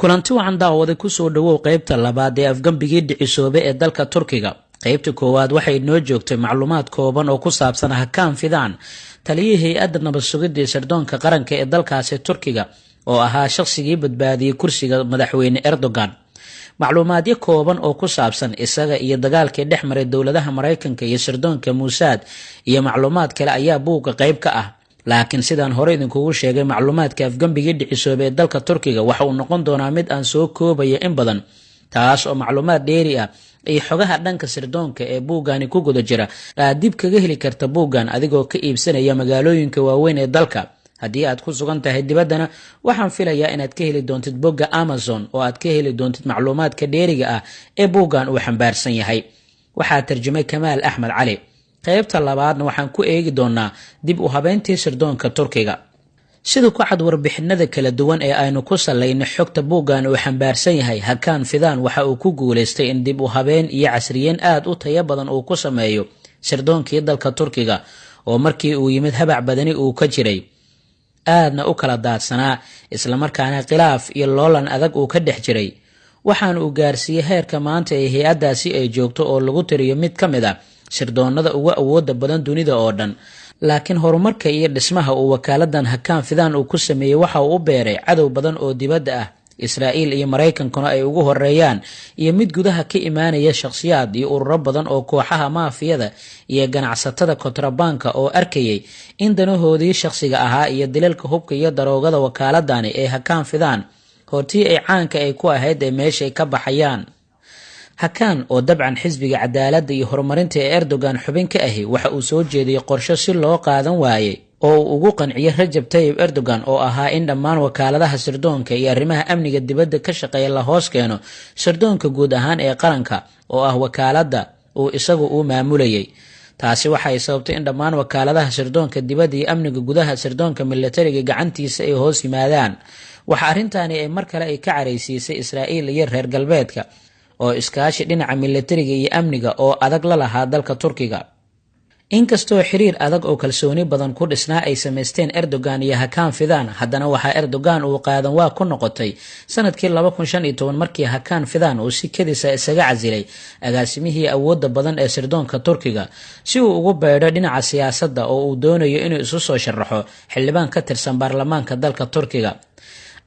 Kulanti wacan daawada, kusoo dhawow qeybta labaad ee afgambigii dhicisoobe ee dalka Turkiga. Qeybta koowaad waxay noo joogtay macluumaad kooban oo ku saabsan Hakaan Fidaan, taliyihii hay-adda nabad sugidda sirdoonka qaranka ee dalkaasi Turkiga, oo ahaa shaqsigii badbaadiyey kursiga madaxweyne Erdogan. Macluumaadyo kooban oo ku saabsan isaga iyo dagaalkii dhex maray dowladaha Maraykanka iyo sirdoonka Muusaad iyo macluumaad kale ayaa buugga qeyb ka ah. Laakiin sidaan hore idinkugu sheegay, macluumaadka afgambigii dhicisoobay ee dalka Turkiga waxa uu noqon doonaa mid aan soo koobaya in badan, taas oo macluumaad dheeri ah iyo xogaha dhanka sirdoonka ee buuggani ku guda jira aad dib kaga heli karta buuggan adigoo ka iibsanaya magaalooyinka waaweyn ee dalka. Haddii aad ku sugan tahay dibaddana, waxaan filayaa inaad ka heli doontid bogga Amazon oo aad ka heli doontid macluumaadka dheeriga ah ee buuggan uu xambaarsan yahay. Waxaa tarjumay Kamaal Axmed Cali. Qaybta labaadna waxaan ku eegi doonaa dib u habeyntii sirdoonka Turkiga. Sida ku cad warbixinada kala duwan ee aynu ku salaynay xogta buuggan uu xambaarsan yahay, Hakaan Fidaan waxa uu ku guulaystay in dib u habeen iyo casriyeyn aada u tayo badan uu ku sameeyo sirdoonkii dalka Turkiga, oo markii uu yimid habac badani uu ka jiray, aadna u kala daadsanaa, islamarkaana khilaaf iyo loolan adag uu ka dhex jiray. Waxaana uu gaarsiiyey heerka maanta ee hay-addaasi ay joogto, oo lagu tiriyo mid ka mid a sirdoonada ugu awooda badan dunida oo dhan. Laakiin horumarka iyo dhismaha uu wakaaladan Hakaan Fidaan uu ku sameeyey waxa uu u beeray cadow badan oo dibadda ah, Israa'iil iyo Maraykankuna ay ugu horeeyaan, iyo mid gudaha ka imaanaya shakhsiyaad iyo ururo badan oo kooxaha maafiyada iyo ganacsatada kontrabaanka oo arkayay in danahoodii shakhsiga ahaa iyo dilalka hubka iyo daroogada wakaaladani ee Hakaan Fidaan hortii ay caanka ay ku ahayd ee meeshay ka baxayaan. Hakaan oo dabcan xisbiga Cadaaladda iyo Horumarinta ee Erdogan xubin ka ahi waxa uu soo jeediyey qorsho si loo qaadan waayey oo uu ugu qanciyey Rajab Tayib Erdogan, oo ahaa in dhammaan wakaaladaha sirdoonka iyo arrimaha amniga dibadda ka shaqeeya la hoos keeno sirdoonka guud ahaan ee qaranka, oo ah wakaaladda uu isagu uu maamulayay. Taasi waxay sababtay in dhammaan wakaaladaha sirdoonka dibadda iyo amniga gudaha sirdoonka milatariga gacantiisa ay hoos yimaadaan. Waxa arrintaani ay mar kale ay ka caraysiisay Israa'iil iyo reer galbeedka oo iskaashi dhinaca milatariga iyo amniga oo adag la lahaa dalka Turkiga. Inkastoo xiriir adag oo kalsooni badan ku dhisnaa ay samaysteen Erdogan iyo Hakaan Fidaan, haddana waxaa Erdogan uu qaadan waa ku noqotay sanadkii 2015 markii Hakaan Fidaan uu si kedisa isaga casilay agaasimihii awoodda badan ee sirdoonka Turkiga, si uu ugu beedho dhinaca siyaasadda oo uu doonayo inuu isu soo sharaxo xildhibaan ka tirsan baarlamaanka dalka Turkiga.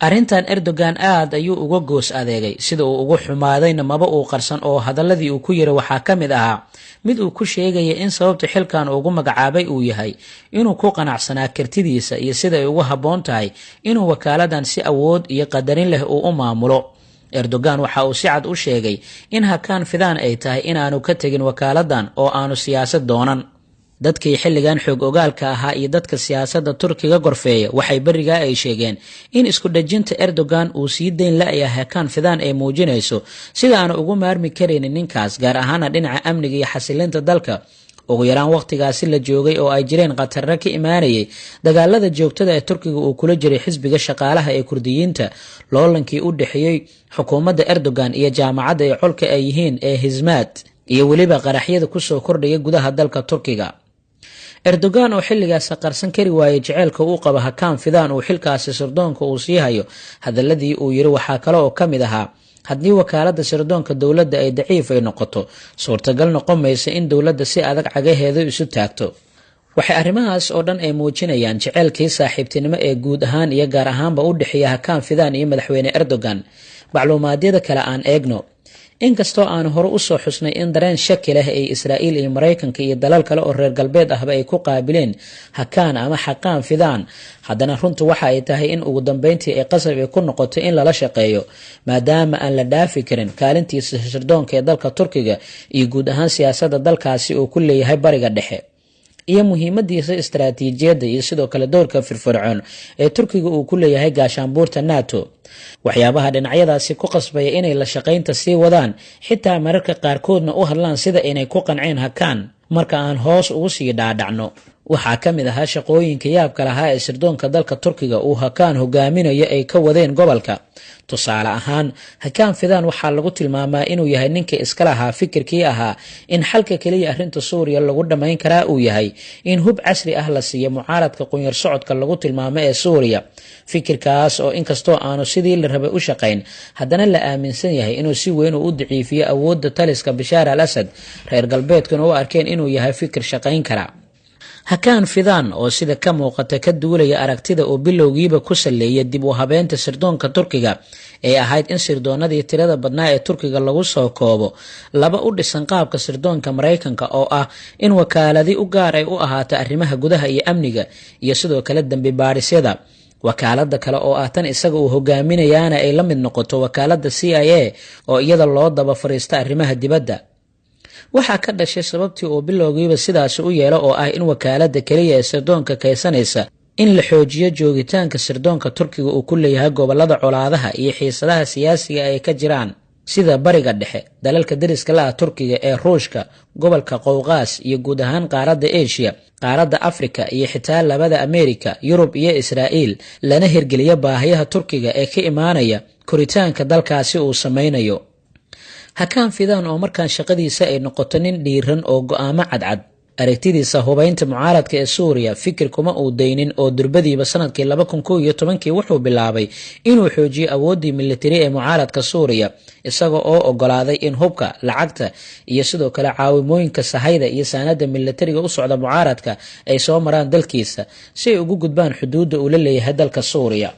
Arrintan Erdogan aad ayuu uga goos adeegay, sida uu ugu xumaadayna maba uu qarsan, oo hadaladii uu ku yiri waxaa ka mid ahaa mid uu ku sheegaya in sababta xilkan ugu magacaabay uu yahay inuu ku qanacsanaa kartidiisa iyo sida ay ugu habboon tahay inuu wakaaladan si awood iyo qadarin leh uu u maamulo. Erdogan waxa uu si cad u sheegay in Hakaan Fidaan ay tahay inaanu ka tegin wakaaladan oo aanu siyaasad doonan. Dadkii xilligan xoog ogaalka ahaa iyo dadka siyaasadda Turkiga gorfeeya waxay berigaa ay sheegeen in isku dhejinta Erdogan uu sii dayn la-yahay Hakaan Fidaan ay muujinayso sida aanu ugu maarmi karaynin ninkaas, gaar ahaana dhinaca amniga iyo xasilinta dalka. Ugu yaraan waqtigaasi la joogay oo ay jireen khatarro ka imaanayay dagaalada joogtada ee Turkiga uu kula jiray xisbiga shaqaalaha ee Kurdiyiinta, loolankii u dhexeeyey xukuumadda Erdogan iyo jaamacadda ay colka ay yihiin ee Hizmaad, iyo weliba qaraxyada kusoo kordhaya gudaha dalka Turkiga. Erdogan oo xilligaasi qarsan kari waayey jaceylka uu qabo Hakaan Fidaan uu xilkaasi sirdoonka uu sii hayo, hadaladii uu yiri waxaa kale oo ka mid ahaa: haddii wakaaladda sirdoonka dowladda ay daciif ay noqoto, suurtagal noqon maysa in dowladda si adag cagaheedu isu taagto. Waxay arrimahaas oo dhan ay muujinayaan jaceylkii saaxiibtinimo ee guud ahaan iyo gaar ahaanba u dhexeeya Hakaan Fidaan iyo madaxweyne Erdogan. Macluumaadyada kale aan eegno. Inkastoo aanu hore usoo xusnay in dareen shaki leh ay Israa'iil iyo Maraykanka iyo dalal kale oo reer galbeed ahba ay ku qaabileen Hakaan ama Xaqaan Fidaan, haddana runtu waxa ay tahay in ugu dambeyntii ay qasab ay ku noqotay in lala shaqeeyo, maadaama aan la dhaafi karin kaalintiisa sirdoonka ee dalka Turkiga iyo guud ahaan siyaasadda dalkaasi uu ku leeyahay Bariga Dhexe iyo muhiimadiisa istaraatiijiyadda iyo sidoo kale doorka firfircoon ee Turkiga uu ku leeyahay gaashaanbuurta NATO. Waxyaabaha dhinacyadaasi ku qasbaya inay la shaqaynta sii wadaan, xitaa mararka qaarkoodna u hadlaan sida inay ku qanceen Hakaan, marka aan hoos ugu sii dhaadhacno, Waxaa ka mid ahaa shaqooyinka yaabka lahaa ee sirdoonka dalka Turkiga uu Hakaan hogaaminayo ay ka wadeen gobolka. Tusaale ahaan, Hakaan Fidaan waxaa lagu tilmaamaa inuu yahay ninka iska lahaa fikirkii ahaa in xalka keliya arrinta Suuriya lagu dhammayn karaa uu yahay in hub casri ah la siiyo mucaaradka qunyar socodka lagu tilmaamo ee Suuriya. Fikirkaas oo inkastoo aanu sidii la rabay u shaqayn, haddana la aaminsan yahay inuu si weyn uu u daciifiyo awoodda taliska Bashaar al Asad, reer galbeedkuna u arkeen inuu yahay fikir shaqayn kara. Hakaan Fidaan oo sida ka muuqata ka duulaya aragtida uu bilowgiiba ku saleeyay dib u habeynta sirdoonka Turkiga ee ahayd in sirdoonadii tirada badnaa ee Turkiga lagu soo koobo laba u dhisan qaabka sirdoonka Maraykanka, oo ah in wakaaladi u gaar ay u ahaato arrimaha gudaha iyo amniga iyo sidoo kale dembi baadhisyada, wakaalada kale oo ah tan isaga uu hogaaminayaana ay la mid noqoto wakaalada CIA oo iyada loo daba fariista arrimaha dibadda. Waxaa ka dhashay sababtii uu bilowgiiba sidaasi u yeelo oo ah in wakaalada keliya ee sirdoonka kaysanaysa in la xoojiyo joogitaanka sirdoonka Turkiga uu ku leeyahay gobolada colaadaha iyo xiisadaha siyaasiga ay ka jiraan, sida Bariga Dhexe, dalalka deriska la ah Turkiga ee Ruushka, gobolka Qowqaas iyo guud ahaan qaaradda Asia, qaaradda Afrika iyo xitaa labada Amerika, Yurub iyo Israa'iil, lana hirgeliyo baahiyaha Turkiga ee ka imaanaya koritaanka dalkaasi uu sameynayo. Hakaan Fidaan oo markaan shaqadiisa ay noqoto nin dhiiran oo go'aamo cadcad, aragtidiisa hubaynta mucaaradka ee Suuriya fikir kuma uu daynin, oo durbadiiba sanadkii 2011 wuxuu bilaabay inuu xoojiyo awooddii militari ee mucaaradka Suuriya, isaga oo ogolaaday in hubka, lacagta iyo sidoo kale caawimooyinka sahayda iyo saanada militariga u socda mucaaradka ay soo maraan dalkiisa si ay ugu gudbaan xuduudda uu la leeyahay dalka Suuriya.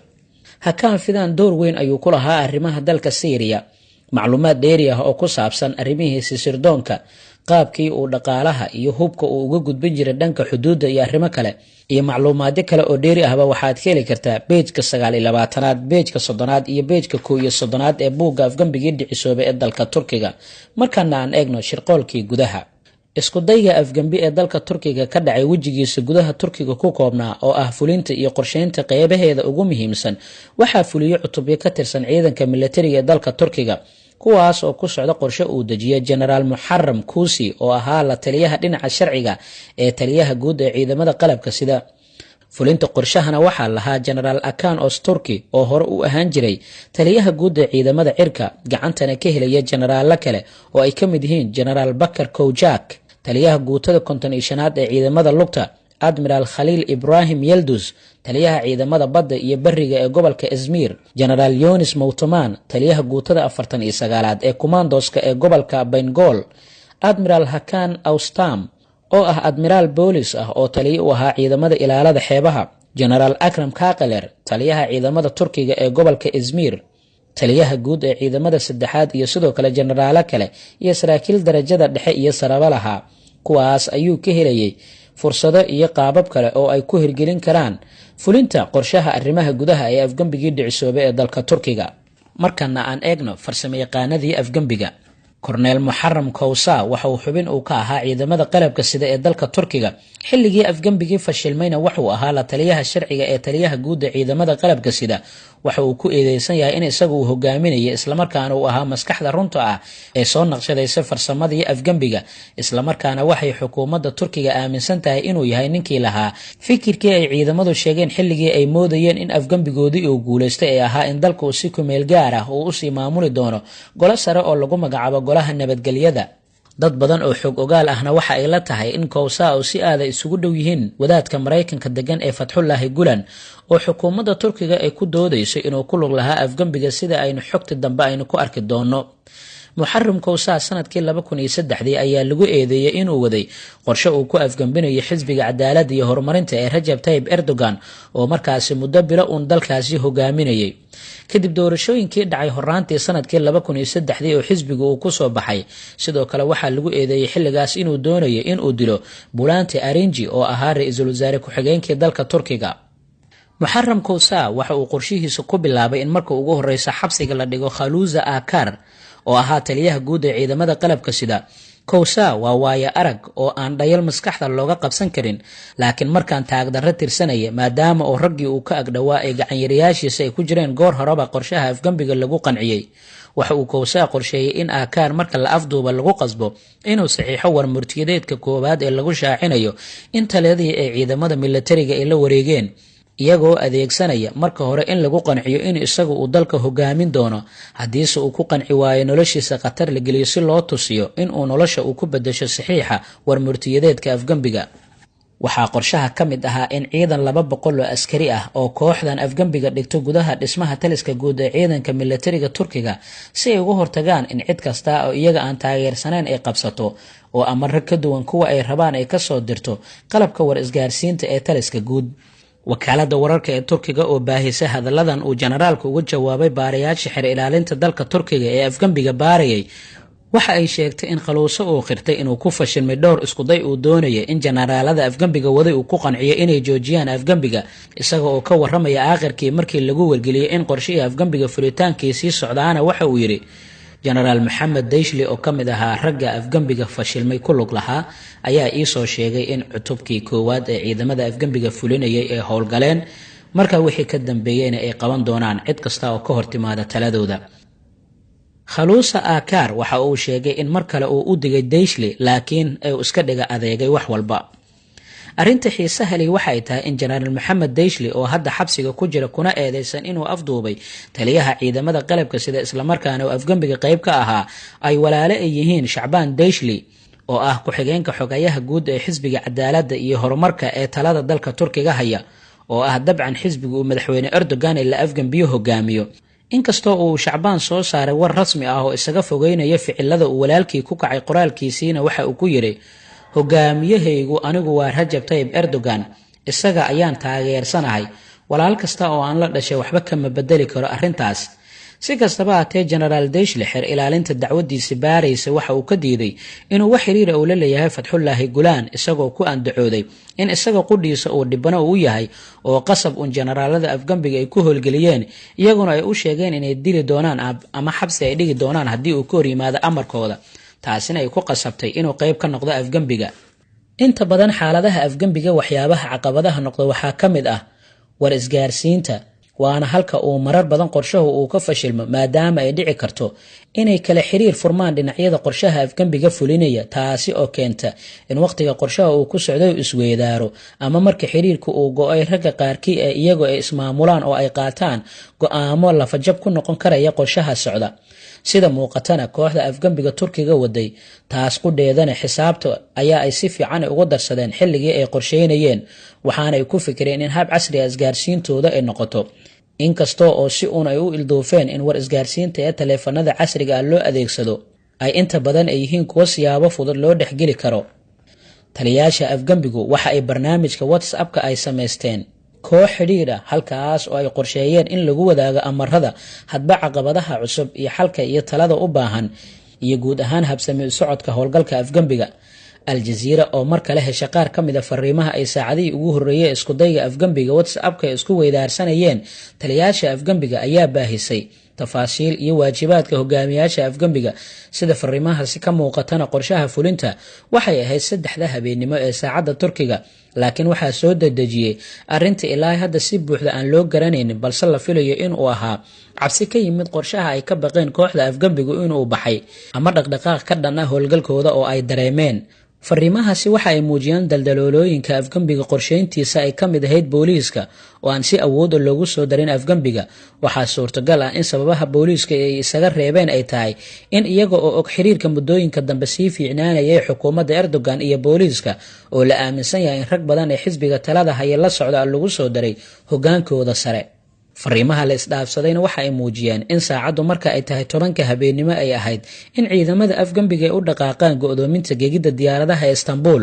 Hakaan Fidaan door weyn ayuu ku lahaa arrimaha dalka Siiriya. Macluumaad dheeri ah oo ku saabsan arrimihiisi sirdoonka, qaabkii uu dhaqaalaha iyo hubka uu uga gudbin jiray dhanka xuduudda iyo arrimo kale iyo macluumaadyo kale oo dheeri ahba waxaad ka heli kartaa beejka 29aad, beejka 30aad iyo beejka 31aad ee buugga afgambigii dhicisoobay ee dalka Turkiga. Markaana aan eegno shirqoolkii gudaha. Iskudayga afgambi ee dalka Turkiga ka dhacay wejigiisa gudaha Turkiga ku koobnaa oo ah fulinta iyo qorsheynta qeybaheeda ugu muhiimsan waxaa fuliyey cutubyo ka tirsan ciidanka militariga ee dalka Turkiga, kuwaas oo ku socda qorshe uu dejiyay Jenaraal Muxaram Kuusi oo ahaa la taliyaha dhinaca sharciga ee taliyaha guud ee ciidamada qalabka sida. Fulinta qorshahana waxaa lahaa Jenaraal Akan Osturki oo hore u ahaan jiray taliyaha guud ee ciidamada cirka, gacantana ka helaya jenaraallo kale oo ay ka mid yihiin Jenaraal Bakar Kowjak, taliyaha guutada 55aad ee ciidamada lugta, Admiraal Khaliil Ibraahim Yeldus, taliyaha ciidamada badda iyo beriga ee gobolka Izmir, Jenaraal Yonis Mowtaman, taliyaha guutada 49aad ee kumandoska ee gobolka Bengool, Admiraal Hakan Awstam oo ah admiraal boolis ah oo taliya u ahaa ciidamada ilaalada xeebaha, Jenaraal Akram Kaqaler, taliyaha ciidamada Turkiga ee gobolka Izmir, taliyaha guud ee ciidamada saddexaad iyo sidoo kale jenaraalo kale iyo saraakiil darajada dhexe iyo saraba lahaa. Kuwaas ayuu ka helayay fursado iyo qaabab kale oo ay ku hirgelin karaan fulinta qorshaha arrimaha gudaha ee afgambigii dhicisoobay ee dalka Turkiga. Markana aan eegno farsamayaqaanadii afgambiga. Korneel Muxaram Kowsa waxa uu xubin uu ka ahaa ciidamada qalabka sida ee dalka Turkiga. Xilligii afgambigii fashilmayna wuxuu ahaa la taliyaha sharciga ee taliyaha guud ee ciidamada qalabka sida. Waxa uu ku eedeysan yahay in isagu uu hogaaminayay islamarkaana uu ahaa maskaxda runta ah ee soo naqshadaysa farsamadii afgambiga, islamarkaana waxay xukuumadda Turkiga aaminsan tahay inuu yahay ninkii lahaa fikirkii ay ciidamadu sheegeen xilligii ay moodayeen in afgambigoodii uu guulaystay ee ahaa in dalku si kumeel gaar ah uu usii maamuli doono golo sare oo lagu magacaabo golaha nabadgelyada. Dad badan oo xog ogaal ahna waxa ay la tahay in Kowsa oo si aada isugu dhow yihiin wadaadka Maraykanka degan ee Fatxullaahi Gulan oo xukuumadda Turkiga ay ku doodayso inuu ku lug lahaa afgambiga, sida aynu xogta dambe aynu ku arki doono. Muxaram Kowsa sanadkii 2003 ayaa lagu eedeeyey inuu waday qorshe uu ku afgambinayo xisbiga cadaaladda iyo horumarinta ee Rajab Tayyip Erdogan oo markaasi muddo bilo uun dalkaasi hogaaminayay. Kadib doorashooyinkii dhacay horaantii sanadkii 2003 oo xisbigu uu ku soo baxay, sidoo kale waxaa lagu eedeeyey xilligaas inuu doonayo inuu dilo Bulante Arinji oo ahaa ra-iisul wasaare ku-xigeenkii dalka Turkiga. Muxaram Kowsa waxa uu qorshihiisa ku bilaabay in marka ugu horeysa xabsiga la dhigo Khaluuza Akar oo ahaa taliyaha guud ee ciidamada qalabka sida, Kowsa waa waayo arag oo aan dhayal maskaxda looga qabsan karin, laakiin markaan taagdarro tirsanaya, maadaama oo raggii uu ka agdhowaa ee gacanyarayaashiisa ay ku jireen goor horeba qorshaha afgembiga lagu qanciyey. Waxa uu Kowsaa qorsheeyey in Aakaar marka la afduuba lagu qasbo inuu saxiixo war murtiyadeedka koowaad ee lagu shaacinayo in taladii ay ciidamada milatariga ay la wareegeen, iyagoo adeegsanaya marka hore in lagu qanciyo in isagu uu dalka hogaamin doono, haddiise uu ku qanci waayo noloshiisa khatar la geliyo si loo tusiyo inuu nolosha uu ku bedesho saxiixa war murtiyadeedka afgembiga. Waxaa qorshaha ka mid ahaa in ciidan 200 oo askari ah oo kooxdan afgembiga dhigto gudaha dhismaha taliska guud ee ciidanka milatariga Turkiga, si ay uga hortagaan in cid kasta oo iyaga aan taageersanayn ay qabsato oo amaro ka duwan kuwa ay rabaan ay kasoo dirto qalabka war isgaarsiinta ee taliska guud. Wakaaladda wararka ee Turkiga oo baahisay hadalladan uu jenaraalku uga jawaabay baarayaasha xer ilaalinta dalka Turkiga ee afgembiga baarayay, waxa ay sheegtay in Khaluuso uu qirtay inuu ku fashilmay dhowr iskuday uu doonayay in jenaraalada afgembiga waday uu ku qanciyo inay joojiyaan afgembiga, isaga oo ka waramaya aakhirkii markii lagu wargeliyey in qorshihii afgembiga fulitaankiisii socdaana waxa uu yidhi: Jenaraal Maxamed Dayshli oo ka mid ahaa ragga afgembiga fashilmay ku lug lahaa ayaa iisoo sheegay in cutubkii koowaad ee ciidamada afgembiga fulinayay ay howlgaleen, markaa wixii ka dambeeyeyna ay qaban doonaan cid kasta oo ka hor timaada taladooda. Khaluusa Aakaar waxa uu sheegay in mar kale uu u digay Dayshli, laakiin uu iska dhiga adeegay wax walba. Arrinta xiisaha leh waxay tahay in Jenaraal Maxamed Dayshli oo hadda xabsiga ku jira kuna eedeysan inuu afduubay taliyaha ciidamada qalabka sida islamarkaana uu afgembiga qayb ka ahaa ay walaale ay yihiin Shacbaan Dayshli oo ah ku-xigeenka xogayaha guud ee xisbiga cadaaladda iyo horumarka ee talada dalka Turkiga haya, oo ah dabcan xisbiga uu madaxweyne Erdogan ee la afgembiyo hogaamiyo. Inkastoo uu Shacbaan soo saaray war rasmi ah oo isaga fogeynaya ficilada uu walaalkii ku kacay, qoraalkiisiina waxa uu ku yidhi: hogaamiyahaygu anigu waa Rajab Tayib Erdogan, isaga ayaan taageersanahay, walaal kasta oo aan la dhashay waxba kama bedeli karo arrintaas. Si kastaba haatee, Jenaraal Deyshle xer ilaalinta dacwadiisi baaraysa waxa uu ka diiday inuu wax xiriira uu la leeyahay Fatxullaahi Gulaan, isagoo ku andacooday in isaga qudhiisa uu dhibano u yahay oo qasab uun jenaraalada afgembiga ay ku howlgeliyeen, iyaguna ay u sheegeen inay dili doonaan ama xabsi ay dhigi doonaan haddii uu ka hor yimaado amarkooda, taasina ay ku qasabtay inuu qayb ka noqdo afgembiga. Inta badan xaaladaha afgembiga waxyaabaha caqabadaha noqda waxaa ka mid ah war isgaarsiinta, waana halka uu marar badan qorshahu uu ka fashilmo, maadaama ay dhici karto inay kala xiriir furmaan dhinacyada qorshaha afgembiga fulinaya, taasi oo keenta in waqtiga qorshaha uu ku socday isweedaaro, ama marka xiriirka uu go-ay ragga qaarkii ee iyagu ay ismaamulaan oo ay qaataan go-aamo lafajab ku noqon karaya qorshaha socda. Sida muuqatana kooxda afgembiga Turkiga waday taas qudheedana xisaabta ayaa ay si fiican uga darsadeen xilligii ay qorsheynayeen, waxaanay ku fikireen in hab casri a isgaarsiintooda ay noqoto, inkasta oo si uun ay u ilduufeen in war isgaarsiinta ee taleefanada casriga ah loo adeegsado ay inta badan ay yihiin kuwo siyaabo fudud loo dhexgeli karo. Taliyaasha afgembigu waxa ay barnaamijka WhatsApp-ka ay samaysteen koox xidhiidh ah, halkaas oo ay qorsheeyeen in lagu wadaago amarada hadba caqabadaha cusub iyo xalka iyo talada u baahan iyo guud ahaan habsami u socodka howlgalka afgembiga. Aljaziira oo mar kale hesha qaar ka mid a fariimaha ay saacadihii ugu horreeyey iskudayga afgembiga WhatsApp-ka isku weydaarsanayeen taliyaasha afgembiga ayaa baahisay tafaasiil iyo waajibaadka hogaamiyaasha afgembiga. Sida fariimahaasi ka muuqatana, qorshaha fulinta waxay ahayd 3da habeennimo ee saacadda Turkiga, laakiin waxaa soo dedejiyey arrinta ilaa hadda si buuxda aan loo garanaynin, balse la filayo inuu ahaa cabsi ka yimid qorshaha ay ka baqeen kooxda afgembigu inuu baxay ama dhaqdhaqaaq ka dhan ah howlgalkooda oo ay dareemeen. Fariimahaasi waxa ay muujiyaan daldaloolooyinka afgembiga qorsheyntiisa ay ka mid ahayd booliiska oo aan si awooda loogu soo darin afgembiga. Waxaa suurtagal ah in sababaha booliiska ay isaga reebeen ay tahay in iyaga oo og xiriirka muddooyinka dambe sii fiicnaanayay xukuumadda Erdogan iyo booliiska, oo la aaminsan yahay in rag badan ee xisbiga talada haya la socda lagu soo daray hogaankooda sare. Fariimaha la isdhaafsadayna waxa ay muujiyeen in saacaddu marka ay tahay 10ka habeennimo ay ahayd in ciidamada afgembiga ay u dhaqaaqaan go-doominta gegidda diyaaradaha ee Istanbul,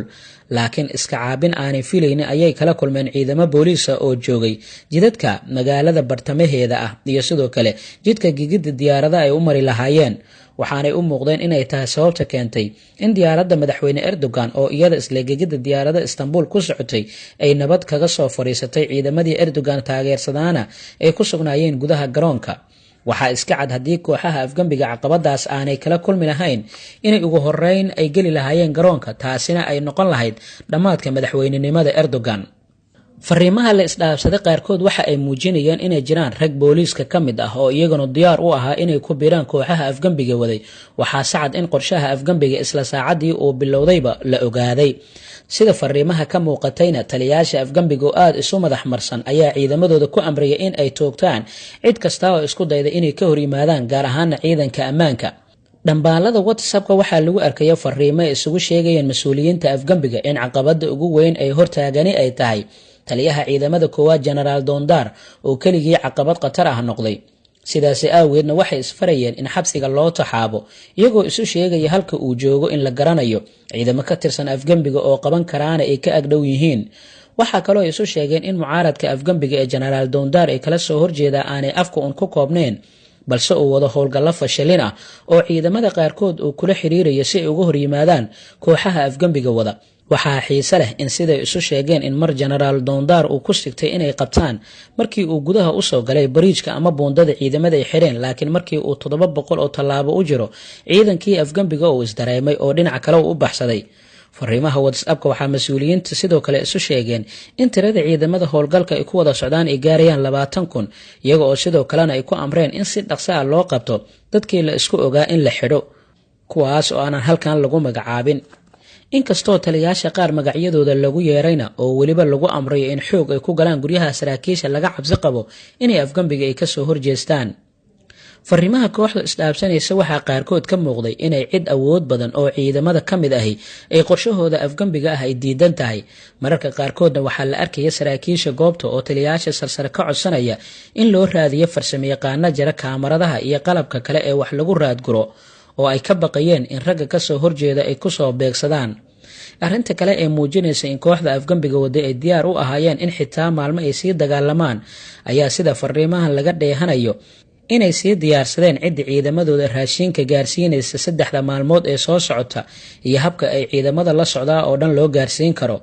laakiin iska caabin aanay filaynin ayay kala kulmeen ciidamo booliisa oo joogay jidadka magaalada bartamaheeda ah iyo sidoo kale jidka gegidda diyaaradaha ay u mari lahaayeen. Waxaanay u muuqdeen inay tahay sababta keentay in diyaaradda madaxweyne Erdogan oo iyada isla gegidda diyaaradda Istanbul ku socotay ay nabad kaga soo fadhiisatay, ciidamadii Erdogan taageersadaana ay ku sugnaayeen gudaha garoonka. Waxaa iska cad haddii kooxaha afgembiga caqabadaas aanay kala kulmi lahayn inay ugu horeyn ay geli lahaayeen garoonka, taasina ay noqon lahayd dhammaadka madaxweynenimada Erdogan. Fariimaha la isdhaafsaday qaarkood waxa ay muujinayeen inay jiraan rag booliiska ka mid ah oo iyaguna diyaar u ahaa inay ku biiraan kooxaha afgembiga waday. Waxaa sacad in qorshaha afgembiga isla saacaddii uu bilowdayba la ogaaday. Sida fariimaha ka muuqatayna, taliyayaasha afgembiga oo aada isu madax marsan ayaa ciidamadooda ku amraya in ay toogtaan cid kasta oo isku dayda inay ka hor yimaadaan, gaar ahaana ciidanka ammaanka. Dhambaalada WhatsAppka waxaa lagu arkaya fariimo ay isugu sheegayeen mas-uuliyiinta afgembiga in caqabada ugu weyn ay hortaagani ay tahay taliyaha ciidamada koowaad Jenaraal Doondar oo keligii caqabad khatar ah noqday. Sidaasi aageedna waxay isfarayeen in xabsiga loo taxaabo, iyagoo isu sheegaya halka uu joogo in la garanayo, ciidamo ka tirsan afgembiga oo qaban karaana ay ka agdhow yihiin. Waxaa kaloo isu sheegeen in mucaaradka afgembiga ee Jenaraal Doondar ay kala soo horjeedaa aanay afka un ku koobnayn, balse uu wado howlgallo fashilin ah oo ciidamada qaarkood uu kula xiriirayo si ay uga hor yimaadaan kooxaha afgembiga wada. Waxaa xiise leh in siday isu sheegeen in mar Jenaraal Doondaar uu ku sigtay inay qabtaan markii uu gudaha usoo galay bariijka ama buundada ciidamada ay xireen, laakiin markii uu 700 oo tallaabo u jiro ciidankii afgembiga uu isdareemay oo dhinaca kale uu u baxsaday. Fariimaha WhatsAppka waxaa mas-uuliyiinta sidoo kale isu sheegeen in tirada ciidamada howlgalka ay ku wada socdaan ay gaarayaan 20,000, iyaga oo sidoo kalena ay ku amreen in si dhaqso ah loo qabto dadkii la isku ogaa in la xidho, kuwaas oo aanan halkan lagu magacaabin. Inkastoo taliyayaasha qaar magacyadooda lagu yeerayna oo weliba lagu amrayo in xoog ay ku galaan guryaha saraakiisha laga cabsi qabo inay afgembiga ay kasoo horjeestaan. Fariimaha kooxda isdhaafsanaysa waxaa qaarkood ka muuqday inay cid awood badan oo ciidamada ka mid ahi ay qorshahooda afgembiga ah ay diidan tahay. Mararka qaarkoodna waxaa la arkaya saraakiisha goobta oo taliyayaasha sarsare ka codsanaya in loo raadiyo farsamayaqaano jara kaamaradaha iyo qalabka kale ee wax lagu raadguro, oo ay ka baqayeen in ragga kasoo horjeeda ay kusoo beegsadaan. Arrinta kale ee muujinaysa in kooxda afgembiga waday ay diyaar u ahaayeen in xitaa maalmo ay sii dagaalamaan ayaa sida fariimahan laga dheehanayo inay sii diyaarsadeen cidda ciidamadooda raashiinka gaarsiinaysa 3 maalmood ee soo socota iyo habka ay ciidamada la socdaa oo dhan loo gaarsiin karo.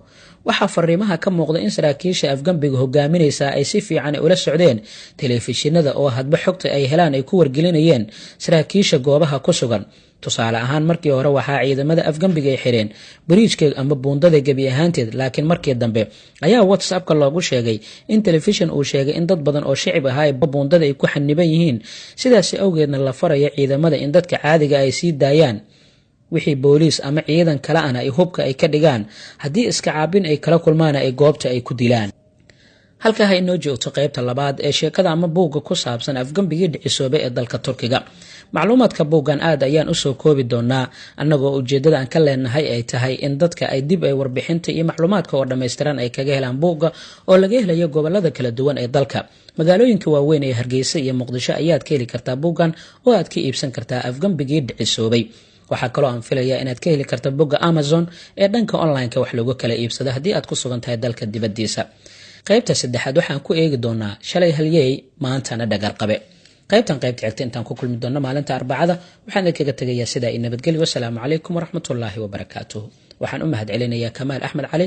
Waxaa fariimaha ka muuqda in saraakiisha afgembiga hogaaminaysa ay si fiican ula socdeen telefishinada oo hadba xogta ay helaan ay ku wargelinayeen saraakiisha goobaha ku sugan. Tusaale ahaan, markii hore waxaa ciidamada afgembiga ay xireen bariijka ama buundada gebi ahaanteed, laakiin markii dambe ayaa WhatsAppka loogu sheegay in telefishin uu sheegay in dad badan oo shicib ahaa buundada ay ku xaniban yihiin, sidaasi awgeedna la farayo ciidamada in dadka caadiga ay sii daayaan, wixii booliis ama ciidan kale ana ay hubka ay ka dhigaan, haddii iska caabin ay kala kulmaana ay goobta ay ku dilaan. Halkaa ha inoo joogto qaybta labaad ee sheekada ama buugga ku saabsan afgembigii dhicisoobay ee dalka Turkiga. Macluumaadka buuggan aad ayaan usoo koobi doonaa, annagoo ujeeddada aan ka leenahay ay tahay in dadka ay dib ay warbixinta iyo macluumaadka oo dhammaystiran ay kaga helaan buugga oo laga helayo gobolada kala duwan ee dalka. Magaalooyinka waaweyn ee Hargeysa iyo Muqdisho ayaad ka heli kartaa buuggan oo aad ka iibsan kartaa afgembigii dhicisoobay. Waxaa kaloo aan filayaa inaad ka heli karta bogga Amazon ee dhanka online-ka wax looga kala iibsado haddii aad ku sugan tahay dalka dibaddiisa. Qaybta saddexaad waxaan ku eegi doonaa shalay halyeey maantana dhagarqabe. Qaybtan qaybta xigta intaan ku kulmi doonno maalinta Arbacada, waxaan idinkaga tegayaa sidaa i nabadgelyo. Wasalaamu calaykum waraxmatullaahi wabarakaatuh. Waxaan u mahad celinayaa Kamaal Axmed Cali.